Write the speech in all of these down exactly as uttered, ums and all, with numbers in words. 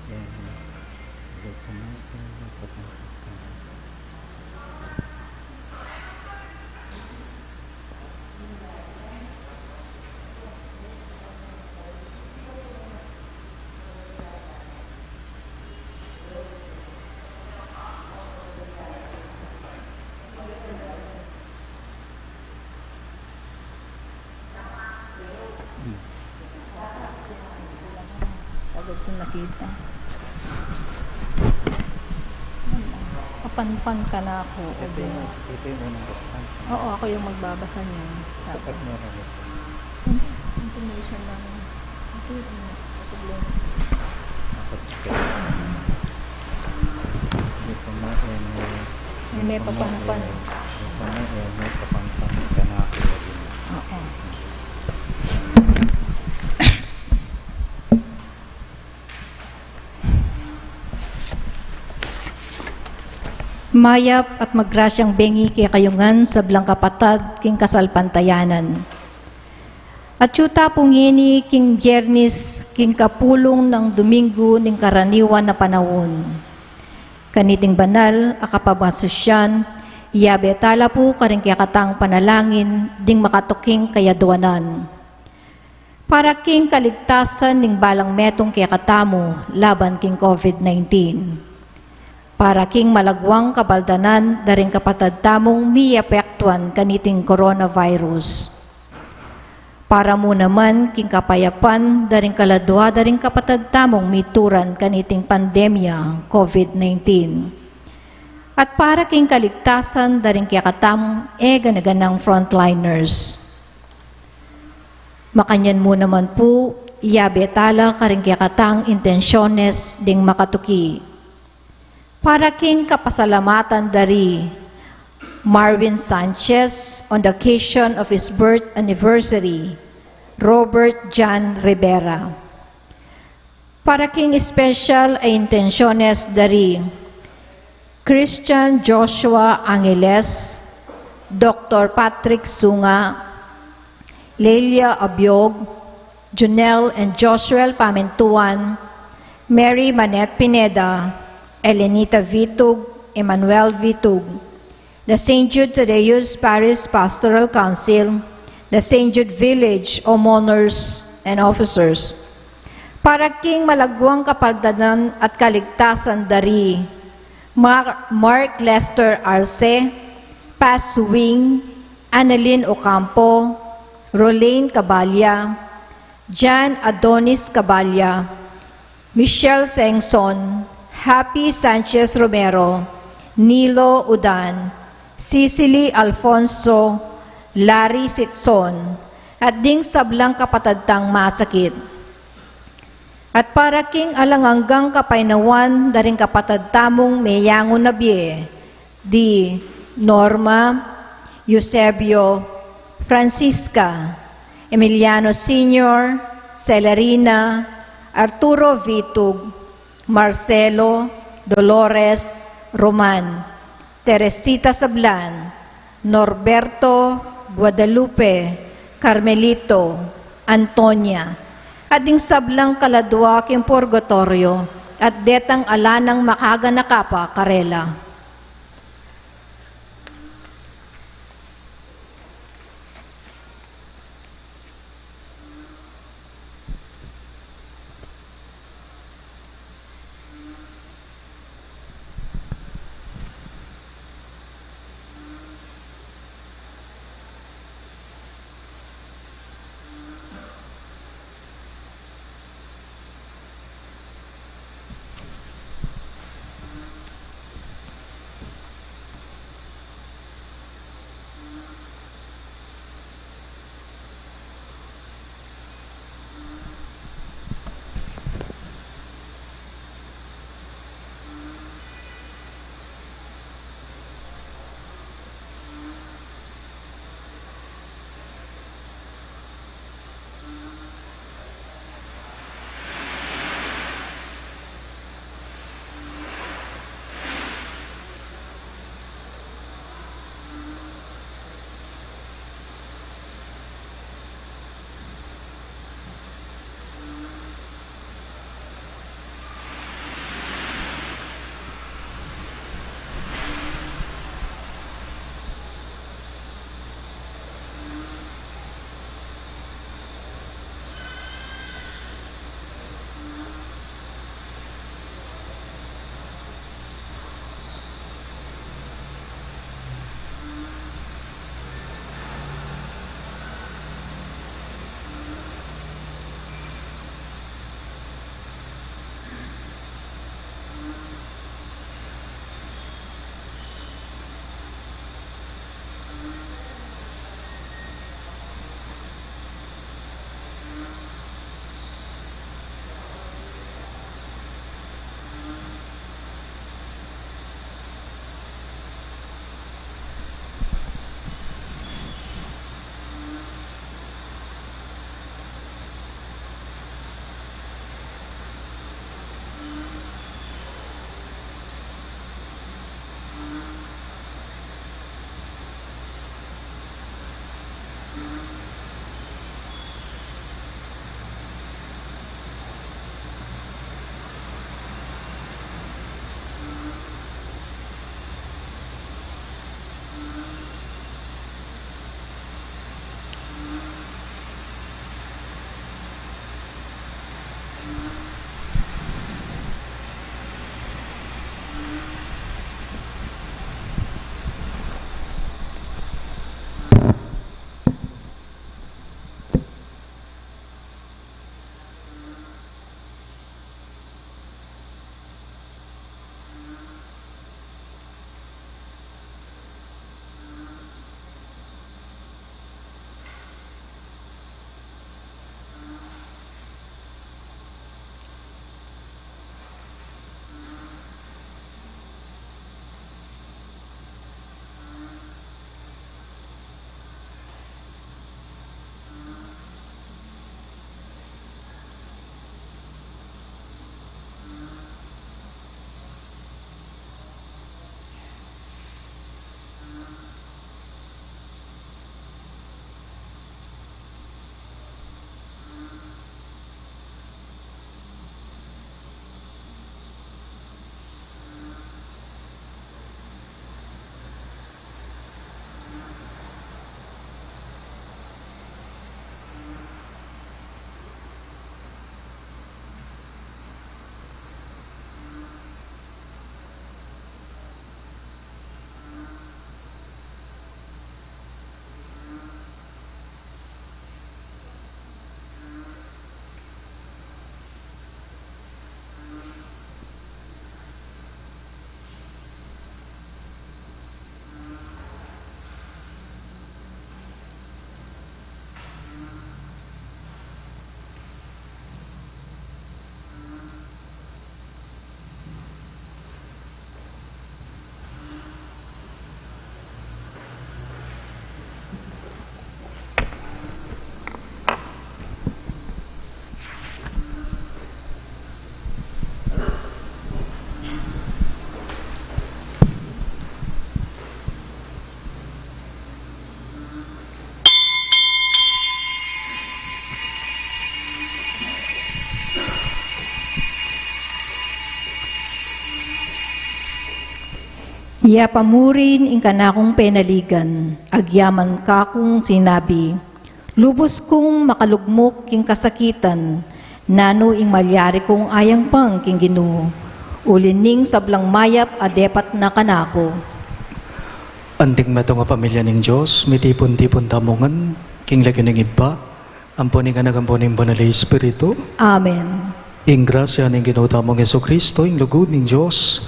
Agad ko nakita. Kapanpan ka na ako. Ito yung, ito yung unang response. Oo, ako yung magbabasa niyan. Dapat meron ito. Information lang. Ito yung problema. Dapat ito. Hindi pa nga, eh, may, may papanpan. Hindi pa nga, eh, may papanpan ka na ako. Oo. Mayap at magrasyang bengi kekayu ngan sablang kapatad king kasalpantayanan. Atyu ta pu ngeni king Biernis, king kapulung nang Duminggu ning karaniwan a panaun. Kaniting banal a kapamasusyan, iyabe ta la pu karing kekatang panalangin ding makatuking kayadwanan. Para king kaligtasan ning balang metung kekatamu laban king COVID nineteen. Para king malagwang kabaldanan da ring kapatad tamung miapektuan kaniting coronavirus. Para mu naman king kapayapan da ring kaladwa da ring kapatad tamung mituran kaniting pandemya COVID nineteen. At para king kaligtasan da ring kekatamung e gana-ganang frontliners. Makanyan mu naman pu, iyabe ta la karing kekatang intensyones ding makatuki. Para king kapasalamatan da ri Marvin Sanchez on the occasion of his birth anniversary, Robert John Rivera. Para king espesyal a intensyones da ri Christian Joshua Angeles, Doktor Patrick Sunga, Lelia Abiog, Junel and Joshua Pamintuan, Mary Manette Pineda, Elenita Vitug, Emmanuel Vitug, the Saint Jude Thaddeus Parish Pastoral Council, the Saint Jude Village homeowners and officers. Para king malagwang kapaldanan at kaligtasan da ri Mar-, Mark Lester Arce, Paz Wing, Annalyn Ocampo, Rolane Caballa, Jan Adonis Caballa, Michelle Sengson, Happy Sanchez Romero, Nilo Udan, Cecily Alfonso, Larry Sitson, at ding sablang kapatad tang masakit. At para king alang anggang kapaynawan da ring kapatad tamung meyangu na bie, di Norma, Eusebio, Francisca, Emiliano Senior, Celerina, Arturo Vitug, Marcelo, Dolores, Roman, Teresita Sablan, Norberto, Guadalupe, Carmelito, Antonia, at ding sablang kaladwa king purgatorio, at detang ala nang makaganaka pa karela. Iya pa murin ing kanakung penaligan, agyaman kakung sinabi, "Lubus kung makalugmuk king kasakitan, nanu ing malyari kung ayang pang king Ginu, uli ning sablang mayap a depat na kanaku." Anting metung a pamilya ning Dios, mitipun-tipun tamu ngan king lagyu ning Ibpa, ampo ning Anak, ampo ning Banal a Espiritu. Amen. Ing grasya ning Ginu tamung Jesu-Cristo, ing lugud ning Dios,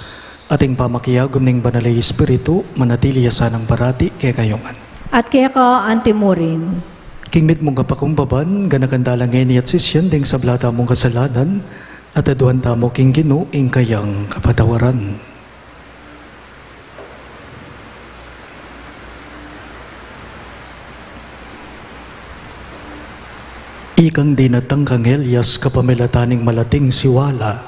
at ing pamakiagum ning Banal a Espiritu, manatili ya sanang parati kekayu ngan. At keka antimurin. King mitmung kapakumbaban, ganakan tala ngeni at sisian ding sabla tamung kasalanan, at aduan tamu king Ginu ing kayang kapatawaran. Ikang dinatang kang Elias kapamilatan ning malating siwala,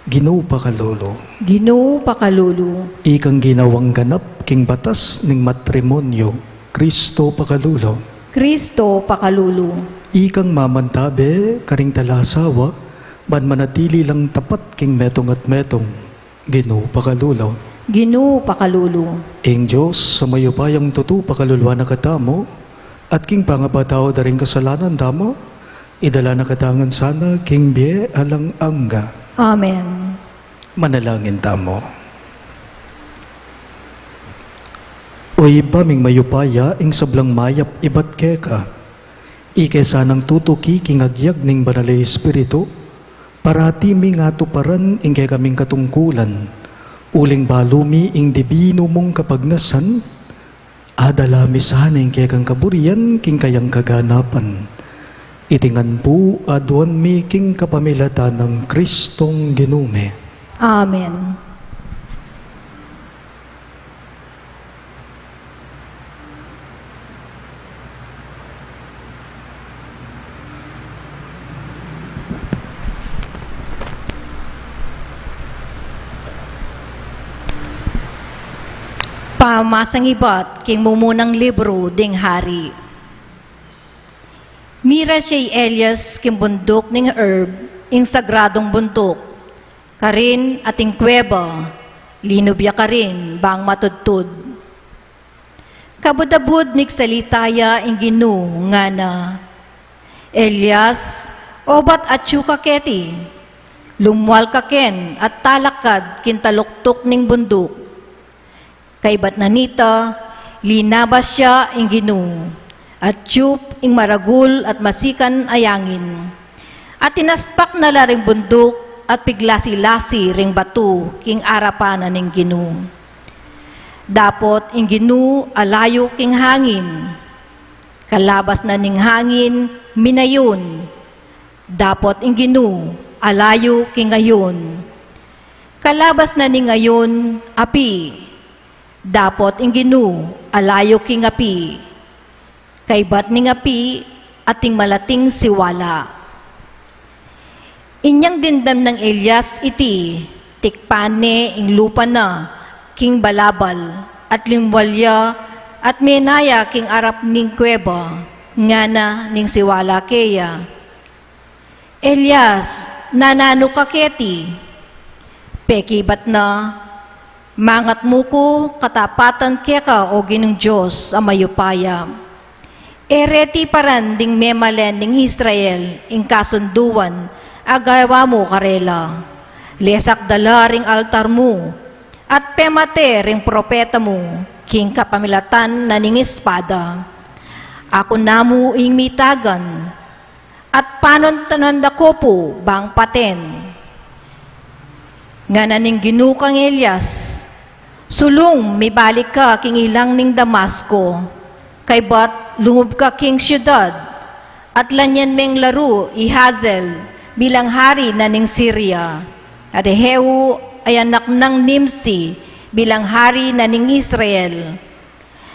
Ginu pakalulu. Ginu pakalulu. Ikang ginawang ganap king batas ning matrimonyo, Kristo pakalulu. Kristo pakalulu. Ikang mamantabe karing talasawa, ban manatili lang tapat king metung at metung, Ginu pakalulu. Ginu pakalulu. Ing Dios a mayupayang tutu pakaluluan na katamu, at king pangapatawad da ring kasalanan tamu, idala na katamu ngan sana king bie alang angga. Amen. Manalangin tamu. O Ibpa ming mayupaya, ing sablang mayap ibat keka, ike sanang tutuki king agyag ning Banal a Espiritu, parati ming atuparan ing kekaming katungkulan, uling balu mi ing dibinu mung kapagnasan, adala mi sana ing kekang kaburian king kayang kaganapan. Iti ngan pu aduan mi king kapamilatan nang Kristong Ginu mi. Amen. Pamasang ibat king mumunang libru ding hari. Mira ya i Elias king bunduk ning Herb, ing sagradung bunduk, karin ating kuweba, linub ya karin bang matudtud. Kabud-abud migsalita ya ing Ginu, ngana, "Elias, obat atyu ka keti, lumwal ka ken at talakad king taluktuk ning bunduk." Kaybat na nita, linabas ya ing Ginu, atyup ing maragul at masikan a yangin. At tinaspak na la ring bunduk at piglasi-lasi ring batu king arapan na ning Ginu. Dapot ing Ginu alayu king hangin. Kalabas na ning hangin, minayun. Dapot ing Ginu alayu king ayun. Kalabas na ning ayun, api. Dapot ing Ginu alayu king api. Kaybat ning api ating malating siwala. Inyang dimdam nang Elias iti, tikpan ne ing lupa na king balabal, at limwal ya, at mena ya king arap ning kuweba, ngana ning siwala keya, "Elias, nananu ka keti?" Pekibat na, "Mangat mu ku katapatan keka, o Ginung Dios a mayupaya. E reti paran ding memalen ning Israel ing kasunduan a gawa mu karela. Lesak da la ring altar mu, at pemate ring propeta mu king kapamilatan na ning espada. Aku namu ing mitagan, at panuntunan da ku pu bang paten." Ngana ning Ginu kang Elias, "Sulung, mibalik ka king ilang ning Damasco, kaybat lungub ka king siudad, at lanyan meng laru i Hazael bilang hari na ning Siria, at i Jehu a anak nang Nimsi bilang hari na ning Israel.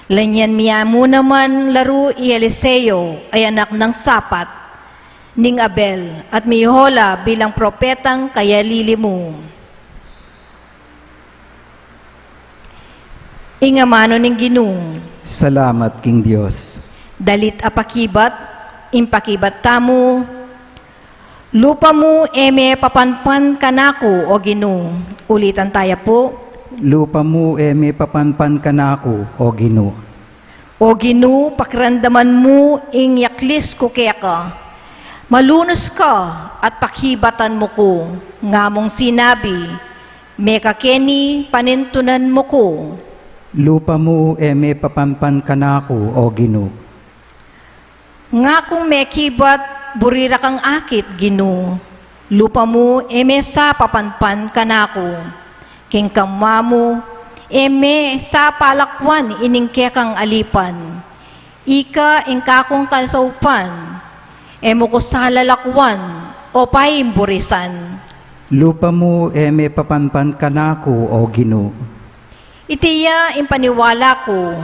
Lanyan mi mu naman laru i Eliseo a anak nang Safat, ning Abel, at Mehola bilang propetang kayalili mu." Ing amanu ning Ginu. Salamat king Dios. Dalit a pakibat, ing pakibat tamu, "Lupa mu e me papanpan kanaku, o Ginu." Ulitan taya pu, Lupa mu e me papanpan kanaku, O Ginu. O Ginu, pakiramdaman mu ing yaklis ku keka. Malunus ka at pakibatan mu ku, nga mung sinabi, mekakeni panintunan mu ku. Lupa mu e me papanpan kanaku, O Ginu. Nga kung mekibat, buri ra kang akit, Ginu. Lupa mu e me sa papanpan kanaku. King kamua mu e me sa palakwan ining kekang alipan. Ika ing kakung kasaupan, e mu ku sa lalakwan o paimburisan. Lupa mu e me papanpan kanaku, O Ginu. Iti ya ing paniwala ku,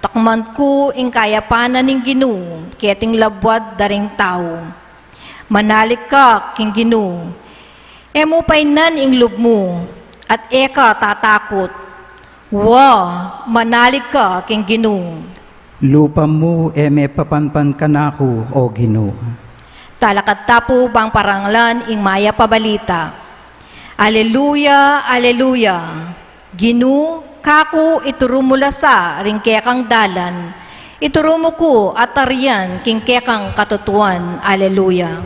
takman ku ing kayapan na ning Ginu keting labuad da ring tau. Manalig ka king Ginu, e mu painan ing lub mu, at e ka tatakut. Wa, manalig ka king Ginu. Lupa mu e me papanpan kanaku, O Ginu. Talakad ta pu bang parangalan ing mayap a balita. Aleluya, aleluya. Ginu, kaku ituru mu la sa ring kekang dalan, ituru mu ku at tarian king kekang katutuan. Aleluya.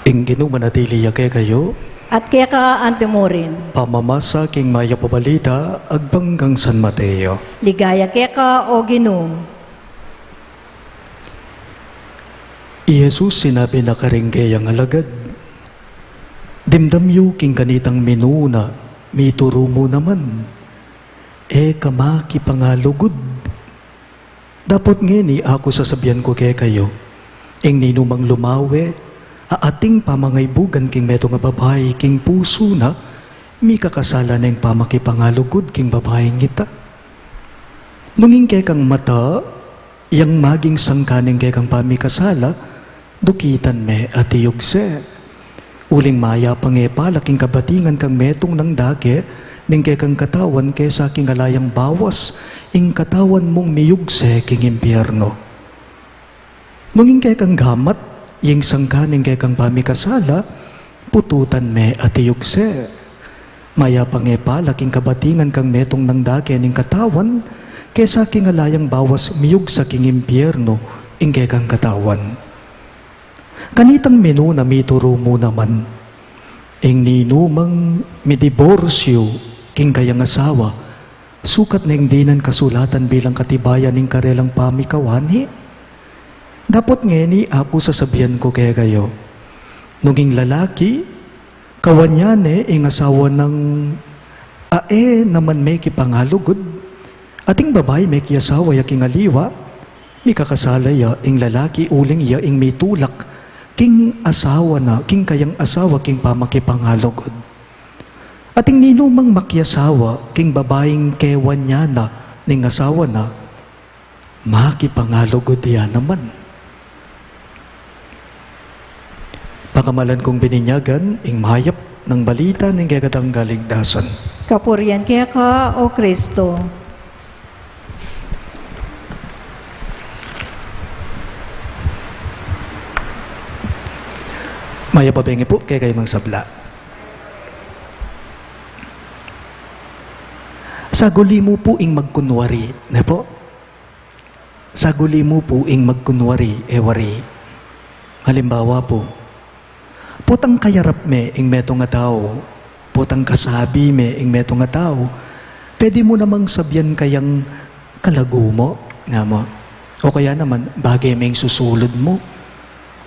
Ing Ginu manatili ya kekayu. At keka antimurin. Pamamasa king mayap a balita agpang kang San Mateo. Ligaya keka, O Ginu. I Jesus sinabi na karing keyang alagad, dimdam yu king kanitang minuna, mituru mu naman, e ka makipangalugud. Dapot ngeni aku sasabian ku kekayu, ing ninumang lumawe, a ating pamangaibugan king metung a babai king pusu na, mikakasala neng pamakipangalugud king babaing ita. Nung ing kekang mata, yang maging sangka ning kekang pamikasala, dukitan me at iyugse. Uling mayap a nge pala king kabatingan kang metung nang dake ning kekang katawan kesa king ala yang bawas ing katawan mung miyugse king impiernu. Nung ing kekang gamat, ing sangka ning kekang pamikasala, pututan me at iyugse. Mayap a nge pala king kabatingan kang metung nang dake ning katawan, kesa king ala yang bawas miyugsa king impiernu ing kekang katawan. Kanitang minuna mituru mu naman, ing ninumang midiborsyu king kayang asawa, sukat neng dinan kasulatan bilang katibayan ning karelang pamikawani. Dapot ngeni aku sasabian ku kekayu, nung ing lalaki, kawan ya ne ing asawa nang a e naman mekipangalugud, at ing babai mekiasawa ya king aliwa, mikakasala ya ing lalaki uling ya ing mitulak king asawa na, king kayang asawa king pamakipangalugud. At ing ninumang makiasawa king babaing kewan ya na ning asawa na, makipangalugud ya naman. Pakamalan kung bininyagan ing mayap nang balita ning kekatang kaligtasan. Kapurian keka, O Kristo. Mayap a bengi pu kekayu mang sabla. Saguli mu pu ing magkunwari, ne pu? Saguli mu pu ing magkunwari, e wari. Halimbawa pu, potang kayarap me ing metung a tau, potang kasabi me ing metung a tau, pwede mu namang sabian kayang kalagu mu, nga mu. O kaya naman, bage me ing susulud mu.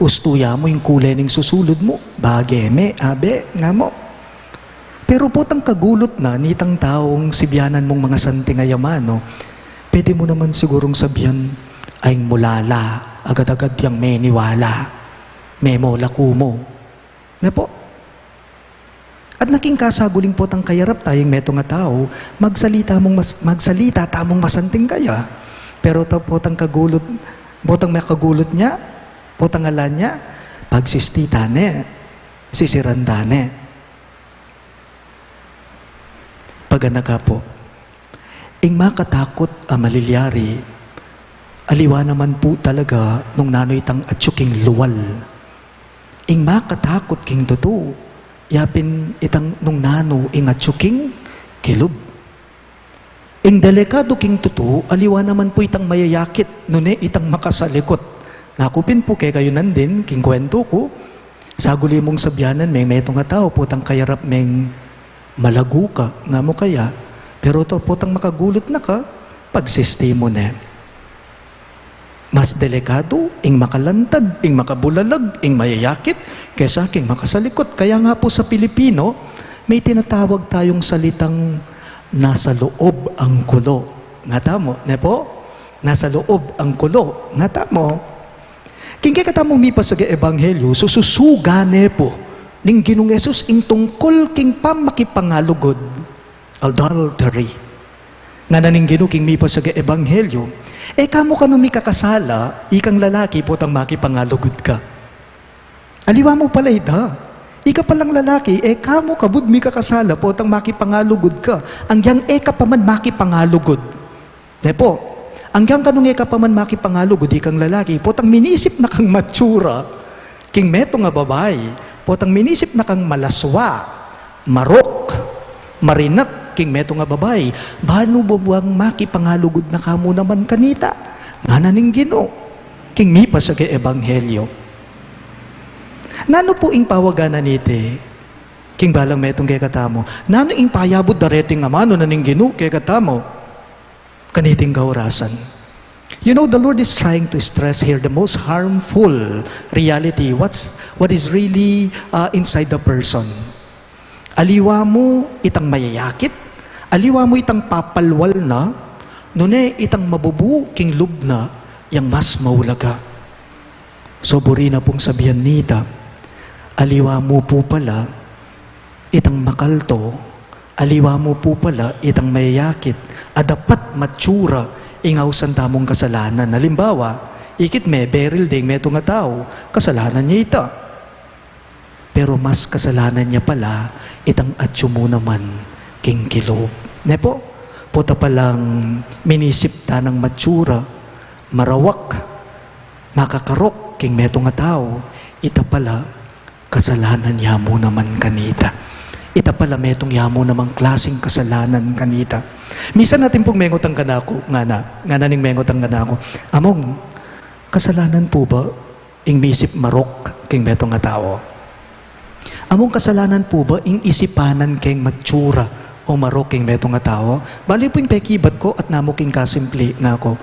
Ustu ya mu ing kule ning susulud mu, bage me, abe, nga mu. Pero potang kagulut na nitang taung sibianan mung mangasanting a yaman, no? Pwede mu naman sigurung sabian, ay mulala, agad-agad yang meniwala, memolaku mu. Ne pu? At na king kasaguling potang kayarap taya ing metung a tau, magsalita mung mas-, magsalita tamung masanting kaya. Pero ta-, potang kagulut, potang makagulut nya, potang ala nya, pagsistita ne, sisiran da ne. Paganaka pu, ing makatakut a malilyari, Aliwa naman pu talaga nung nanu itang atyu king lual. Ing makatakut king tutu, yapin itang nung nanu ing atyu king kilub. Ing delikadu king tutu, aliwa naman pu itang mayayakit, nune itang makasalikut. Naku pin pu kekayu nandin, king kwentu ku, saguli mung sabyanan meng metung a tau, potang kayarap meng malagu ka, nga mu kaya, pero to, potang makagulut na ka, pagsisti mu ne. Mas delikadu ing makalantad, ing makabulalag, ing mayayakit, kesa king makasalikut. Kaya nga pu sa Pilipino, may tinatawag tayung salitang nasa loob ang kulo. Nga tamu, ne pu? Nasa loob ang kulo. Nga tamu. King kekatamung mipasaga ebanghelyo, sususuga ne pu ning Ginung Jesus ing tungkul king pamakipangalugud, adultery. Ngana ning Ginu king mipasaga ebanghelyo, e ka mu kanu mikakasala, ikang lalaki, potang makipangalugud ka. Aliwa mu pala ita. Ika palang lalaki, e ka mu kabud mikakasala, potang makipangalugud ka. Anggiyang e ka pa man makipangalugud. Ne pu, anggiyang kanu e ka pa man makipangalugud, ikang lalaki, potang minisip na kang matsura king metung a babai, potang minisip na kang malaswa, marok, marinak king metung a babai, banu ba bang makipangalugud na ka mu naman kanita? Ngana ning Ginu king mipasaga ebanghelyo. Nanu pu ing pawaganan niti king balang metung kekatamu? Nanu ing payabut da reting amanu na ning Ginu kekatamu kaniting kaurasan? You know, the Lord is trying to stress here the most harmful reality, what's, what is really, uh, inside the person. Aliwa mu itang mayayakit, aliwa mu itang papalwal na, nune itang mabubu king lub na, yang mas maulaga. So, buri na pung sabian nita, aliwa mu pu pala itang makalto, aliwa mu pu pala itang mayayakit, a dapat matsura ing ausan tamung kasalanan. Alimbawa, ikit me, beril deng metung a tau, kasalanan ya ita. Pero mas kasalanan ya pala itang atyu mu naman king kilub. Ne pu? Pota palang minisip tanang matsura, marawak, makakarok king metung a tau, ita pala kasalanan ya mu naman kanita. Ita pala metung ya mu namang klasing kasalanan kanita. Misan atin pung mengutang kanaku, ngana, ngana ning mengutang kanaku, "Among, kasalanan pu ba ing misip marok king metung a tau? Among, kasalanan pu ba ing isipanan keng matsura o marok king metung a tau?" Bali pu ing pekibat ku at namu king kasimpli, ngaku,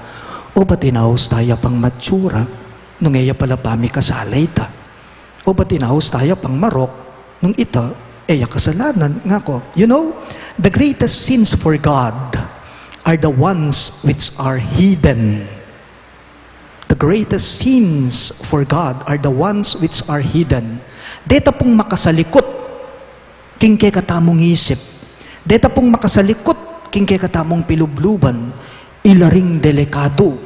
"O ba't inaus taya pang matsura nung e ya pala pamikasala ita? O ba't inaus taya pang marok nung ita e ya kasalanan?" ngaku. You know, the greatest sins for God are the ones which are hidden. The greatest sins for God are the ones which are hidden. Deta pung makasalikut king kekatamung isip, deta pung makasalikut king kekatamung pilubluban, ila ring delikadu,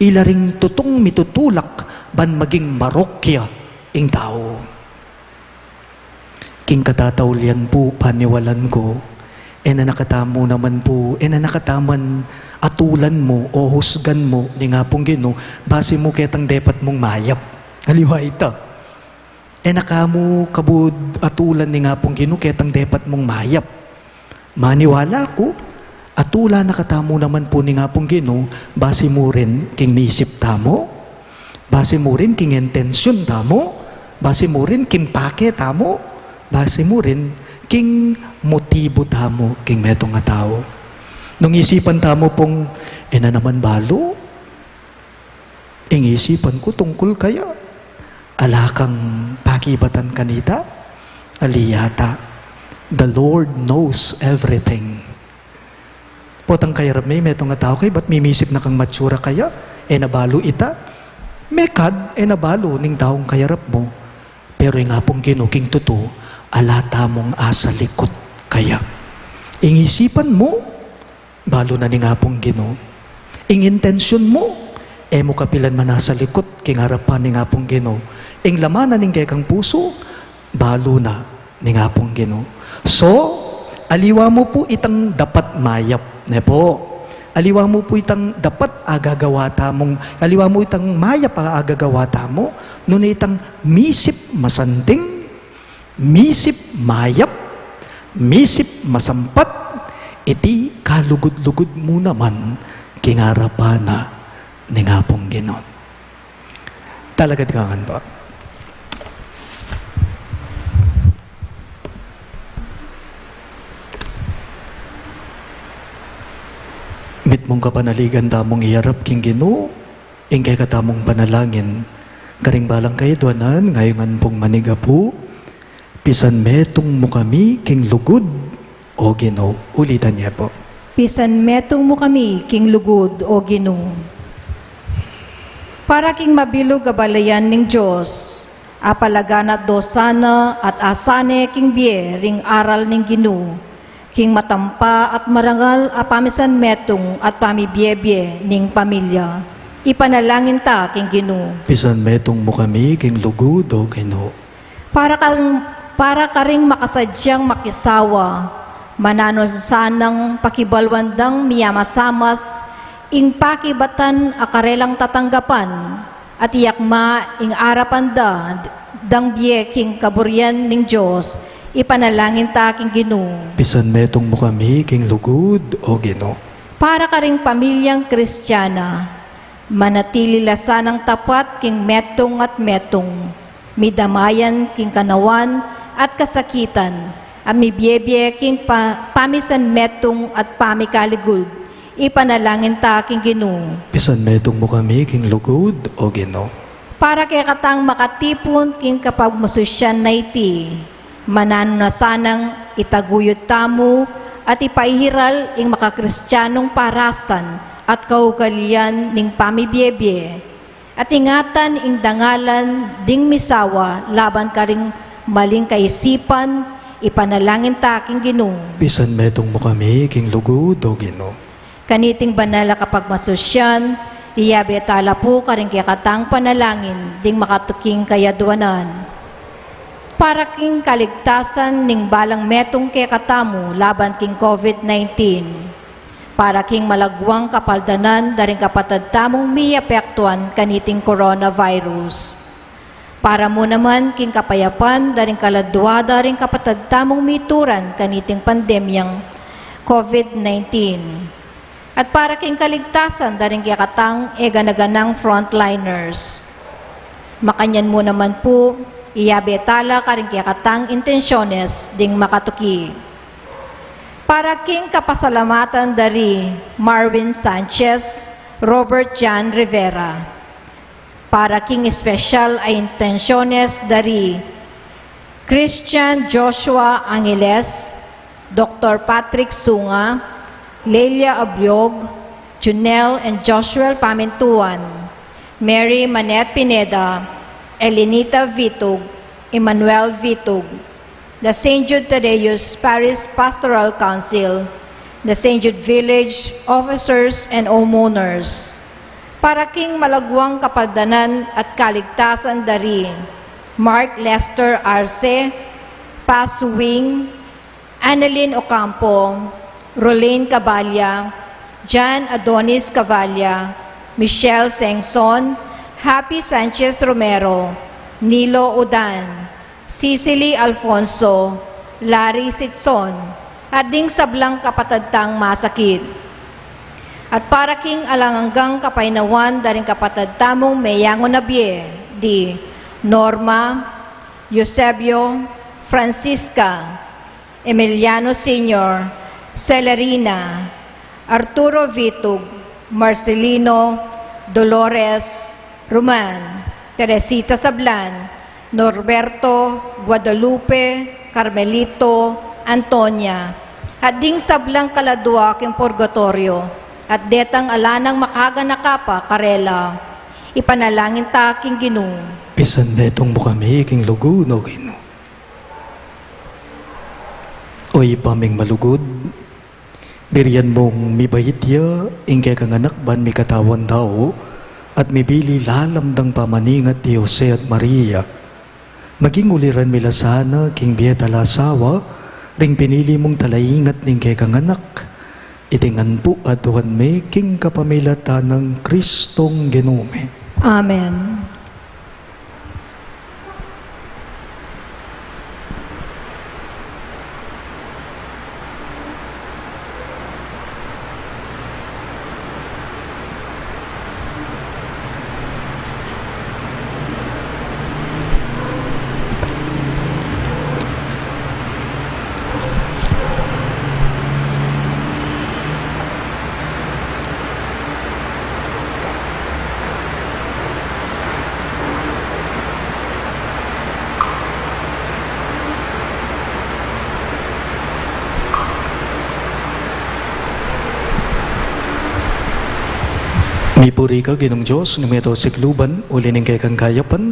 ila ring tutung mitutulak ban maging marok ya ing tau. King katataulian pu, paniwalan ku, e na katamu naman pu, e na kataman atulan mu o husgan mu ning Apung Ginu base mu ketang depat mung mayap. Aliwa ita. E na kamu kabud atulan ning Apung Ginu ketang depat mung mayap. Maniwala ku, atulan na katamu naman pu ning Apung Ginu base mu rin king nisip tamu, base mu rin king intensyun tamu, base mu rin king pake tamu, base mu rin king motibu tamu king metung a tau. Nung isipan tamu pung, "E na naman balu ing isipan ku tungkul kaya." Ala kang pakibatan kanita? Ali yata. The Lord knows everything. Potang kayarap me ing metung a tau, kaybat mimisip na kang matsura kaya, e na balu ita. Mekad, e na balu ning taung kayarap mu. Pero ing Apung Ginu king tutu, ala tamung asalikut kaya. Ing isipan mu, balu na ning Apung Ginu. Ing intensyun mu, e mu kapilan man asalikut king arapan ning Apung Ginu. Ing laman na ning kekang pusu, balu na ning Apung Ginu. So, aliwa mu pu itang dapat mayap, ne pu? Aliwa mu pu itang dapat a gagawa tamung, aliwa mu itang mayap a gagawa tamu, nune itang misip masanting, misip mayap, misip masampat, iti kalugud-lugud mu naman king arapan na ning Apung Ginu. Talakad ka ngan pu. Mitmung kapanaligan tamung iyarap king Ginu, ing kekatamung panalangin, karing balang kayadwanan, ngayungan pung manigapu, pisan metung mu kami king lugud, O Ginu. Ulitan ye pu. Pisan metung mu kami king lugud, O Ginu. Para king mabilug a balayan ning Dios, apalaganat do sana at asane king bie ring aral ning Ginu, king matampa at marangal a pamisanmetung at pamibiebie ning pamilya. Ipanalangin ta king Ginu. Pisan metung mu kami king lugud, O Ginu. Para karing, para karing makasadyang makisawa, mananu sanang pakibaluan dang miyamasamas ing pakibatan a karelang tatanggapan, at iyakma ing arapan da dang bie king kaburian ning Dios, ipanalangin ta king Ginu. Pisan metung mu kami king lugud, O Ginu. Para karing pamilyang Kristiana, manatili la sanang tapat king metung at metung, midamayan king kanawan at kasakitan, a mibiebie king pa-, pamisanmetung at pamikaligud, ipanalangin ta king Ginu. Pisan metung mu kami king lugud, O Ginu. Para kekatang makatipun king kapagmasusyan na iti, mananu na sanang itaguyud tamu at ipaihiral ing makakristianung parasan at kaugalian ning pamibiebie, at ingatan ing dangalan ding misawa laban karing maling kaisipan, ipanalangin ta king Ginu. Pisan metung mu kami king lugud, O Ginu. Kaniting banal a kapagmasusyan, iyabe ta la pu karing kekatang panalangin ding makatuking kayadwanan. Para king kaligtasan ning balang metung kekatamu laban king COVID nineteen. Para king malagwang kapaldanan da ring kapatad tamung miapektuan kaniting coronavirus. Para mu naman king kapayapan da ring kaladua da ring kapatad tamung mituran kaniting pandemyang COVID nineteen. At para king kaligtasan da ring kekatang e gana-ganang frontliners. Makanyan mu naman pu, iyabe ta la karing kekatang intensyones ding makatuki. Para king kapasalamatan da ri Marvin Sanchez, Robert John Rivera. Para king espesyal a intensyones da ri Christian Joshua Angeles, Doktor Patrick Sunga, Lelia Abiog, Junel and Joshua Pamintuan, Mary Manette Pineda, Elenita Vitug, Emmanuel Vitug, the Saint Jude Thaddeus Parish Pastoral Council, the Saint Jude Village officers and homeowners. Para king malagwang kapaldanan at kaligtasan da ri Mark Lester Arce, Paz Wing, Annalyn Ocampo, Rolene Cavalla, John Adonis Cavalla, Michelle Sengson, Happy Sanchez Romero, Nilo Udan, Cecily Alfonso, Larry Sitson, at ding sablang kapatad tang masakit. At para king alang anggang kapaynawan da ring kapatad tamung meyangu na bie, di Norma, Eusebio, Francisca, Emiliano Senior, Celerina, Arturo Vitug, Marcelino, Dolores, Roman, Teresita Sablan, Norberto, Guadalupe, Carmelito, Antonia, at ding sablang kaladua king purgatoryo, at detang ala nang makaganaka pa karela, ipanalangin ta king Ginu. Pisan metung mu kami king lugud, O Ginu. O Ibpa ming malugud, birian mung mibait ya ing kekang anak ban mikatawan tau, at mibili lalam dang pamaningat i Jose at Maria. Maging uliran mi la sana king bie at alang sawa ring pinili mung talaingat ning kekang anak, Iti ngan pu aduan mi king kapamilatan nang Kristong Ginu mi. Amen. Mipuri ka, Ginung Dios ning meto sikluban, uli ning kekang kayapan,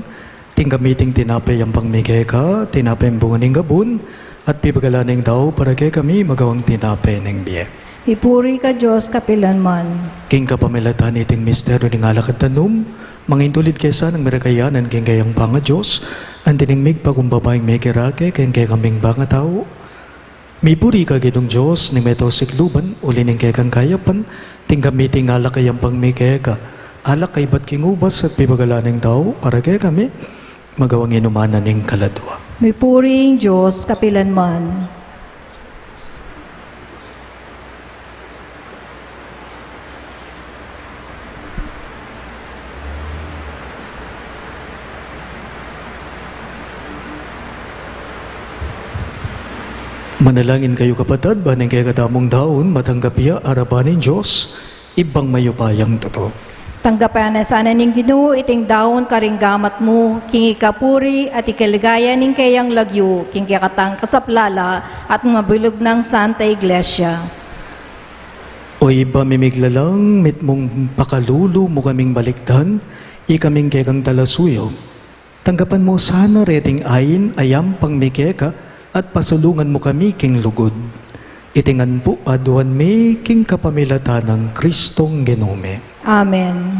tinggap mi iting tinape yampang mi keka, tinape bunga ning gabun, at pibagalan ning tau para kekami magawang tinape ning bie. Mipuri ka, Dios, kapilanman. King kapamilatan niting misteryu ning alak at danum, mangintulid ke sanang merekayanan king kayang panga-Dios, anti ning migpakumbaba ing mekirake king kekaming pangatau. Mipuri ka, Ginung Dios ning meto sikluban, uli ning kekang kayapan, tinggap mi iting alak a yampang mi keka, alak a ibat king ubas at pibagalan ning tau para kekami, magawang inuman na ning kaladua. Mipuri ing Dios kapilanman. Manalangin kayu, kapatad, ban ing kekatamung daun matanggap ya arapan ning Dios, Ibpang mayupayang tutu. Tanggapan na sana ning Ginu iting daun karing gamat mu, king ikapuri at ikaligaya ning keyang lagyu, king kekatang kasaplalan at mabilug nang Santa Iglesia. O Ibpa ming miglalang, mitmung pakalulu mu kaming balikdan, ikaming kekang talasuyu. Tanggapan mu sana reting ain a yampang mi keka at pasulungan mu kami king lugud. Iti ngan pu aduan mi king kapamilatan nang Kristong Ginu mi. Amen.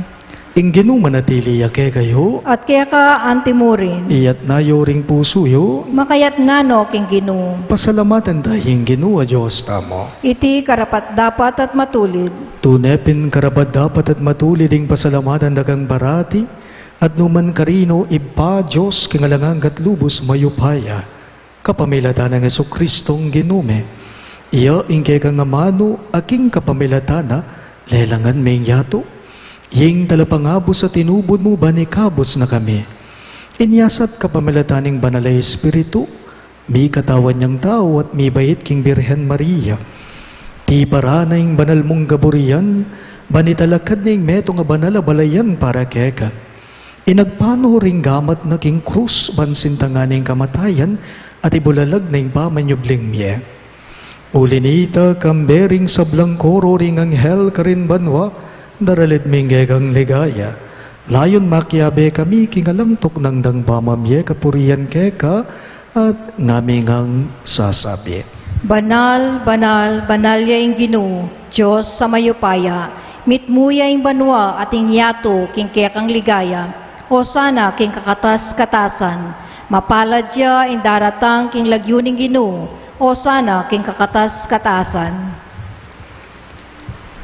Ing Ginu manatili ya kekayu. At keka anti mu rin. Iyatas yu ring pusu yu. Makayatas no king Ginu. Pasalamatan taya ing Ginu a Dios tamu. Iti karapat-dapat at matulid. Tune pin karapat-dapat at matulid ing pasalamatan da kang parati, at nukarin man, Ibpa, Dios king alang angga at lubus mayupaya, kapamilatan nang Jesukristong Ginu mi. Iya ing kekang amanu a king kapamilatan na lelangan mi ing yatu. Iya ing talapangabus a tinubud mu ban ikabus na kami. Inya sa kapamilatan ning Banal a Espiritu, mikatawan yang tau at mibait king Birhen Maria. Tiparan na ing banal mung kaburian, ban italakad na ing metung a banal a balayan para keka. Inagpang no ring gamat na king krus, ban sintangan ing kamatayan at ibulalag na ing pamanyubling mie. Uli nita, kambe ring sablang koro ring anghel karin banua, daralit mi ing kekang ligaya. Layun makiabe kami king alang tuknang dang pamamie kapurian keka, at ngami ngang sasabi: Banal, banal, banal ya ing Ginu, Dios a mayupaya. Mitmu ya ing banua at ing yatu king kekang ligaya. Osana king kakatas-katasan. Mapalad ya ing daratang king lagyu ning Ginu. Osana king kakatas-katasan.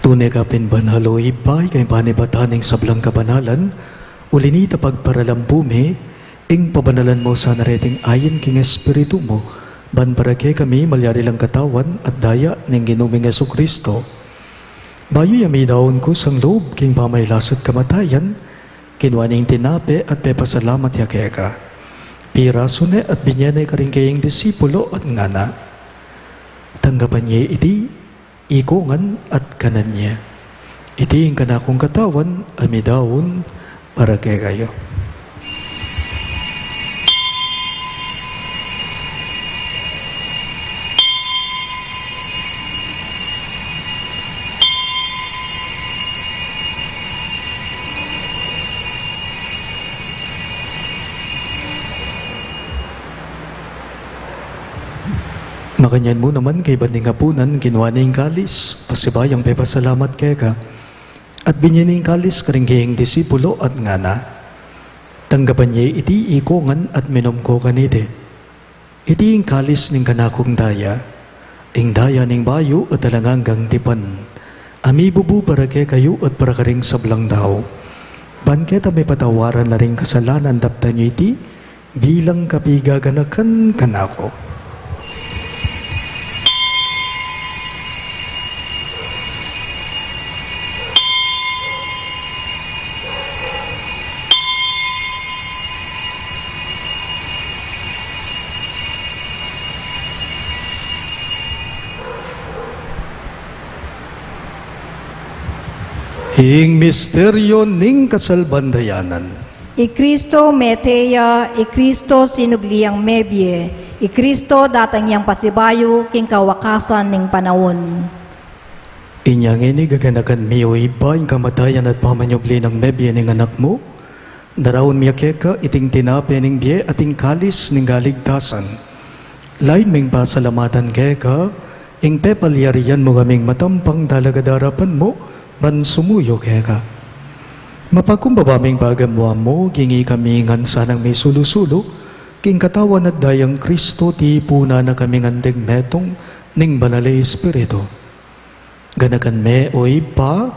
Tune ka pin banal, o Ibpa, ika ing panibatan ning sablang kabanalan. Uli nita, pagparalan pu mi, ing pabanalan mu sana reting ain king Espiritu mu, ban para kekami malyari lang Katawan at Daya ning Ginu ming Jesucristo. Bayu ya midaun kusang lub king pamailas at kamatayan, kinua ne ing tinape at pepasalamat ya keka. Pirasu ne at binie ne karing keyang disipulo at ngana: Tanggapan ye iti ikongan at kanan ye. Iti ing kanakung Katawan a midaun para kekayu. Makanyan mu naman, kaybat ning apunan, kinua ne ing kalis, pasibayu yang pepasalamat keka, at binie ne ing kalis karing keyang disipulo at ngana: Tanggapan ye iti ikongan at minum ko kaniti. Iti ing kalis ning kanakung daya, Ing daya ning bayu at alang anggang tipan, a mibubu para kekayu at para karing sablang tau. Ban keta mipatawaran la ring kasalanan, daptan yu iti bilang kapigaganakan kanaku. Ing misteryo ning kasalpantayanan. I Kristo mete ya, i Kristo sinubli yang mebie, i Kristo datang yang pasibayu king kawakasan ning panaun. Inya ngeni gaganakan mi, o Ibpa, ing kamatayan at pamanyubli nang mebie ning Anak mu, daraun mi keka iting tinape ning bie at ing kalis ning kaligtasan. Lain ming pasalamatan keka ing pepalyarian mu kaming matampang talaga darapan mu ban sumuyu keka. Mapakumbaba ming pagamuan mu king ikami ngan sanang misulu-sulu king katawan at dayang Kristo, tipunan na kaming anting metung ning Banal a Espiritu. Ganakan me, o Ibpa,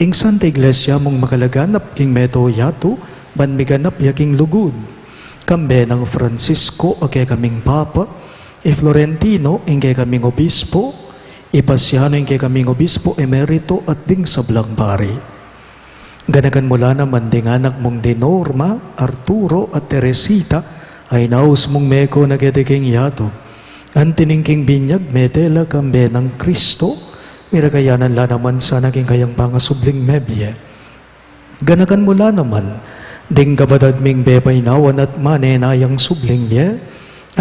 ing Santa Iglesia mung makalaganap king meto yatu, ban miganap ya king lugud. Kambe nang Francisco a kekaming Papa, i Florentino ing kekaming Obispo, i Pasiano ing kekaming Obispo Emerito at ding sablang pari. Ganakan mu la naman ding anak mung di Norma, Arturo at Teresita, a inaus mung meko na keti king yatu. Anti ning king binyag mete la kambe nang Kristo, miragayanan la naman sana king kayang pangasubling mebie. Ganakan mu la naman ding kapatad ming pepainawan at manenayang subling bie,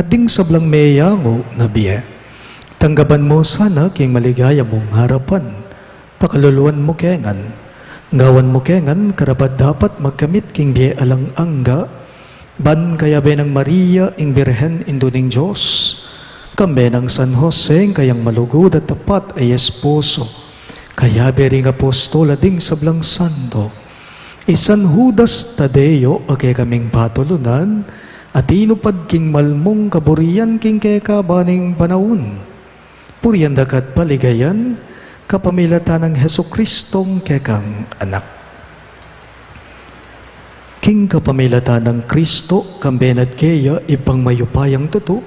at ding sablang meyangu na bie. Tanggapan mu sana king maligaya mung arapan. Pakaluluan mu ke ngan, gawan mu ke ngan karapat-dapat magkamit king bie alang angga, ban kayabe nang Maria ing Birhen, Indu ning Dios, kambe nang San Jose ing kayang malugud at tapat a esposo, kayabe ring apostol a ding sablang santo, i San Judas Tadeo a kekaming patulunan, a tinupad king malmung kaburian king kekaban ning panaun. Purian da ka at paligayan kapamilatan nang Jesucristong kekang Anak. King kapamilatan nang Kristo, kambe na at keya, Ibpang mayupayang tutu,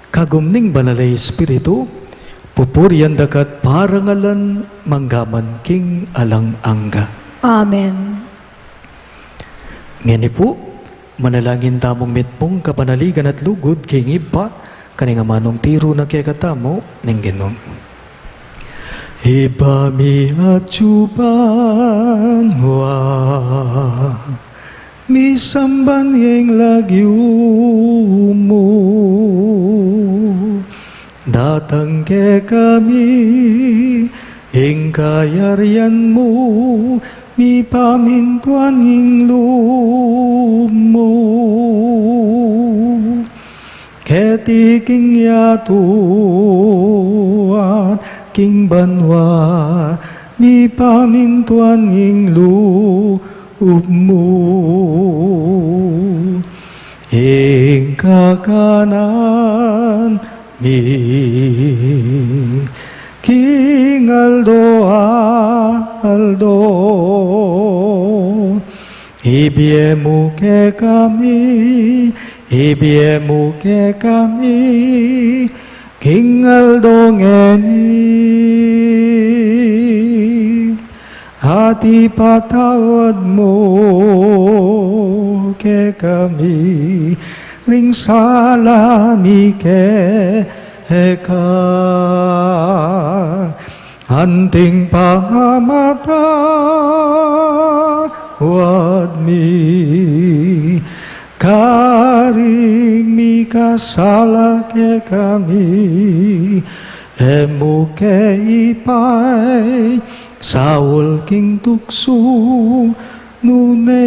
kagum ning Banal a Espiritu, pupurian da ka at parangalan manggaman king alang angga. Amen. Ngeni pu, manalangin tamung mitmung kapanaligan at lugud king Ibpa, kaning amanung tiru na kekatamu ning Ginu. Ibpa mi atsu ka banua, misamban ya ing lagyu mu, datang kekami ing kayarian mu, mipamintuan ing lub mu keti king yatu at king banua. Mipamintuan ing lub mu. Ing kakanan mi king aldo-aldo, ibie mu kekami, ibie mu kekami king aldo ngeni, at ipatawad mu kekami ring sala mi keka, anting pamamatawad mi karing mikasala kekami. E mu ke ipaisaul king tuksu, nune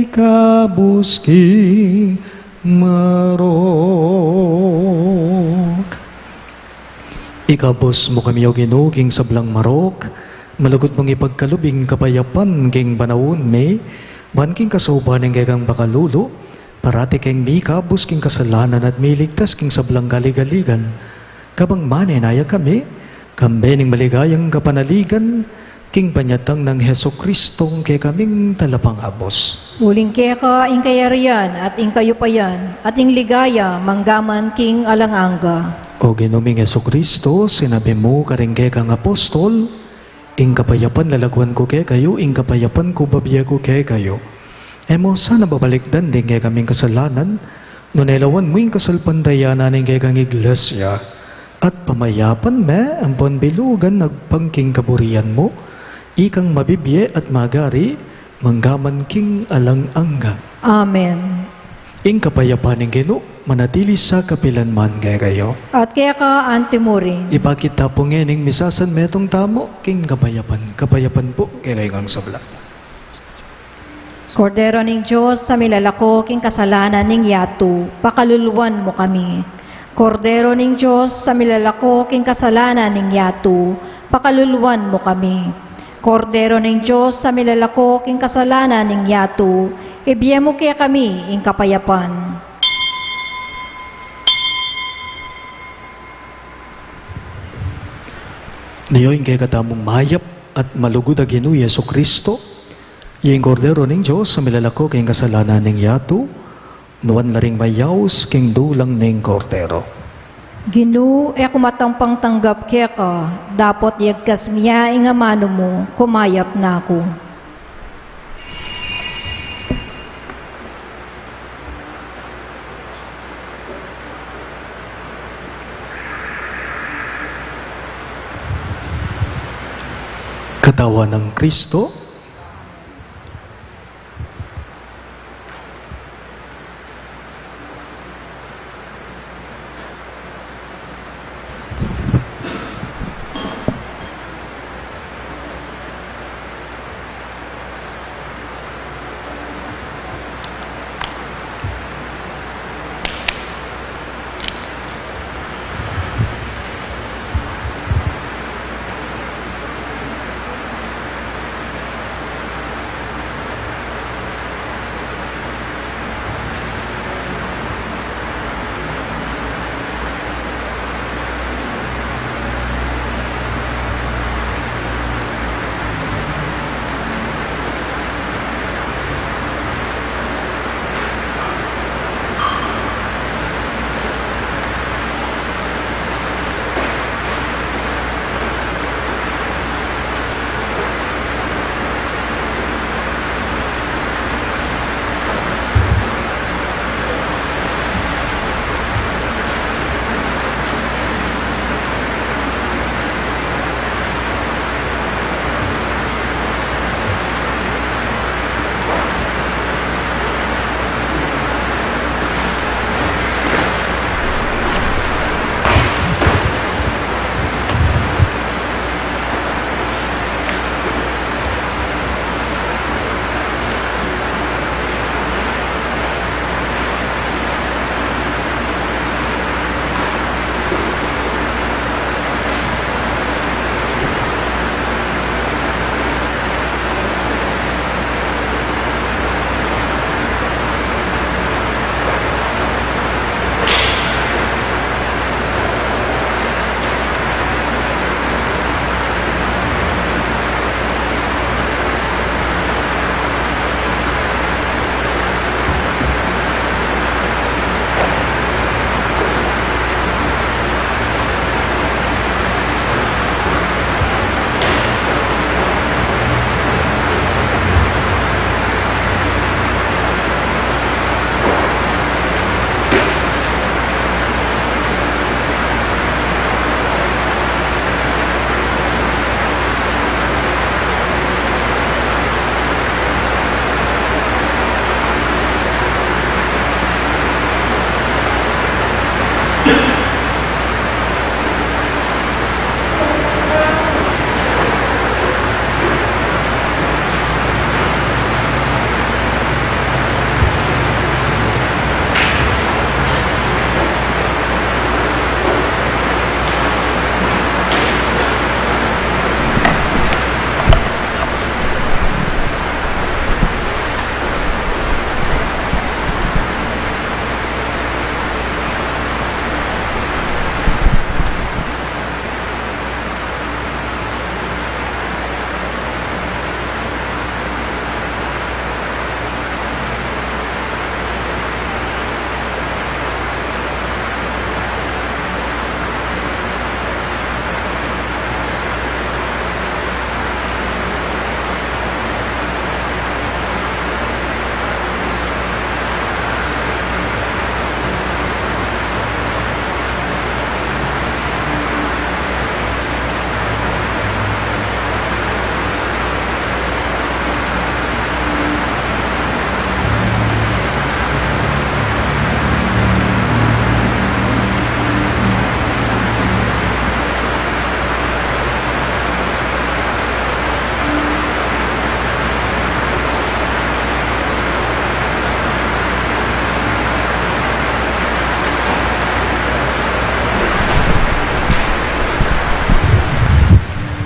ikabus king marok. Ikabus mu kami, O Ginu, king sablang marok, malugud mung ipagkalub ing kapayapan king panaun mi, ban king kasaupan ning kekang pakalulu, parati keng mikabus king kasalanan at miligtas king sablang kaligaligan. Kabang manenaya kami, kambe ning maligayang kapanaligan, king panyatang nang Jesucristo, ing kekaming talapangabus. Uling keka ing kayarian, at ing kayupayan, at ing ligaya, manggaman king alang angga. O Ginu ming Jesucristo, sinabi mu karing kekang apostol, ing kapayapan lalaguan ku kekayu, ing kapayapan ku babie ku kekayu. E mu sana babalikdan ding kekaming kasalanan, nune lawan mu ing kasalpantayanan ning kekang Iglesia, at pamayapan me ampon bilugan agpang king kaburian mu, ikang mabibie at magari, manggaman king alang angga. Amen. Ing kapayapan ning Ginu, manatili sa kapilan man kekayu. At keka anti mu rin. Ipakit ta pu ngening misasan metung tamu, king kapayapan. Kapayapan pu kekayu ngan sabla. Kordero ning Dios, a milalako king kasalanan ning yatu, pakaluluan mu kami. Kordero ning Dios, a milalako king kasalanan ning yatu, pakaluluan mu kami. Kordero ning Dios, a milalako king kasalanan ning yatu, ibie mu kekami ing kapayapan. Nio ing kekatamung mayap at malugud a Ginu Jesucristo, ing Kordero ning Dios, a milalako king kasalanan ning yatu, nuan la ring mayaus king dulang ning Kordero. Ginu, e ku matampang tanggap keka, dapot yagkas mu ya ing amanu mu, kumayap na ku. Katawan nang Kristo.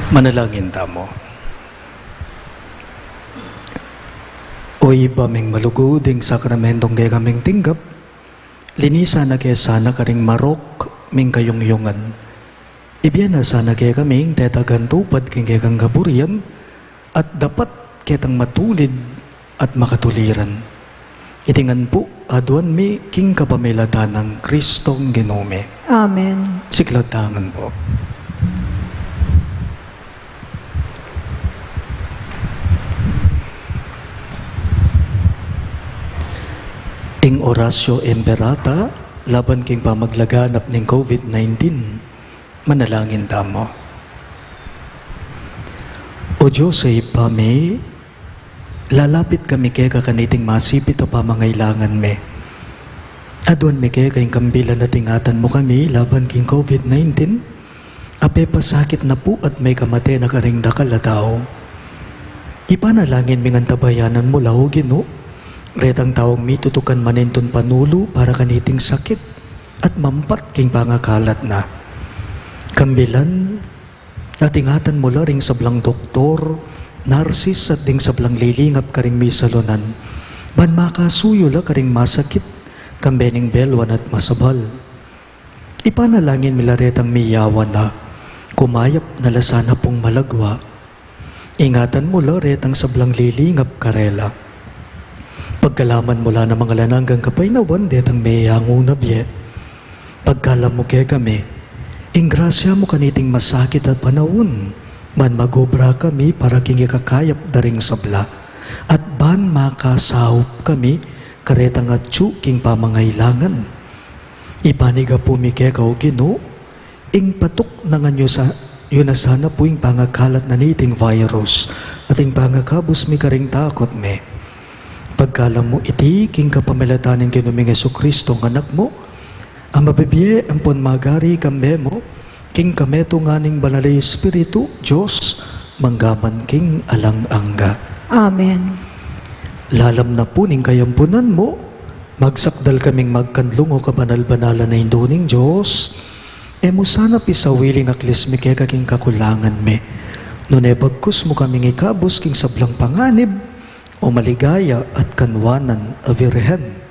Manalangin tamu. O Ibpa ming malugud, ing sakramentong kekaming tinggap, linisan na ke sana karing marok ming kayungyungan. Ibie na sana kekami ing tetagan tupad king kekang kaburian, at dapat ketang matulid at makatuliran. Iti ngan pu aduan mi king kapamilatan nang Kristong Ginu mi. Amen. Siklatangan pu. Ing Oratio Imperata laban king pamaglaganap ning COVID nineteen. Manalangin tamu. O Dios a Ibpa mi, lalapit kami keka kaniting masipit a pamangailangan mi. Aduan mi keka ing kambilan at ingatan mu kami laban king COVID nineteen, a pepasakit na pu at mekamate na karing dakal a tau. Ipanalangin ming antabayanan mu la, O Ginu, retang taung mitutukan manintun panulu para kaniting sakit at mampat king pangakalat na. Kambilan at ingatan mu la ring sablang doktor, narsis at ding sablang lilingap karing misalunan, ban makasuyu la karing masakit, kambe ning belwan at masabal. Ipanalangin mi la retang miyawan na, kumayap na la sana pung malagwa. Ingatan mu la retang sablang lilingap karela. Pagkalaman mu la nang mangalang anggang kapaynawan detang meyangu na bie. Pagkalam mu kekami, ing grasya mu kaniting masakit a panaun, ban magobra kami para king ikakayap da ring sabla, at ban makasaup kami karetang atyu king pamangailangan. Ipanigapu mi keka, O Ginu, ing patuk na ngan yu sa-, yu na sana pu ing pangakalat na niting virus, at ing pangakabus mi karing takut mi. Pagkalam mu iti king kapamilatan ning Ginu ming Jesucristo, ing Anak mu, a mabibie ampon magari kambe mu, king kametungan ning Banal a Espiritu, Dios, mangga man king alang angga. Amen. Lalam na pu ning kayampunan mu, magsakdal kaming magkanlung, O kabanal-banalan a Indu ning Dios. E mu sana pisawili ing aklis mi keka king kakulangan mi, nune bagkus mu kaming ikabus king sablang panganib, O maligaya at kanwanan a Virgen.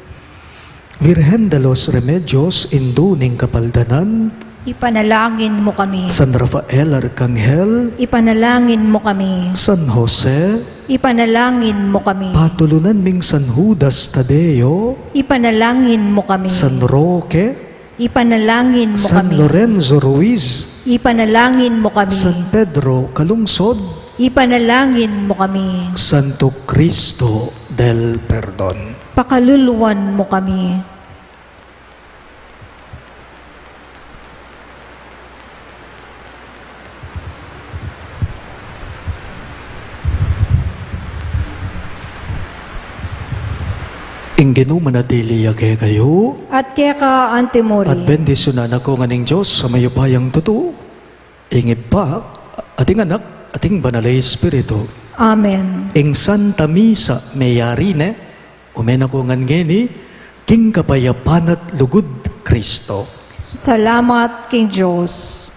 Virgen de los Remedios, Indu ning Kapaldanan. Ipanalangin mu kami. San Rafael Arkanghel. Ipanalangin mu kami. San Jose. Ipanalangin mu kami. Patulunan ming San Judas Tadeo. Ipanalangin mu kami. San Roque. Ipanalangin mu San kami. Lorenzo Ruiz. Ipanalangin mu kami. San Pedro Calungsod. Ipanalangin mu kami. Santo Cristo del Perdon. Pakaluluan mu kami. Ing Ginu manatili ya kekayu. At keka antimurin. At bendisyunan na kayu ngan ning Dios a mayupayang tutu, ing Ibpa, at ing Anak, at ing Banal a Espiritu. Amen. Ing Santa Misa meyari ne, ume na kayu ngan ngeni, king kapayapan at lugud Kristo. Salamat king Dios.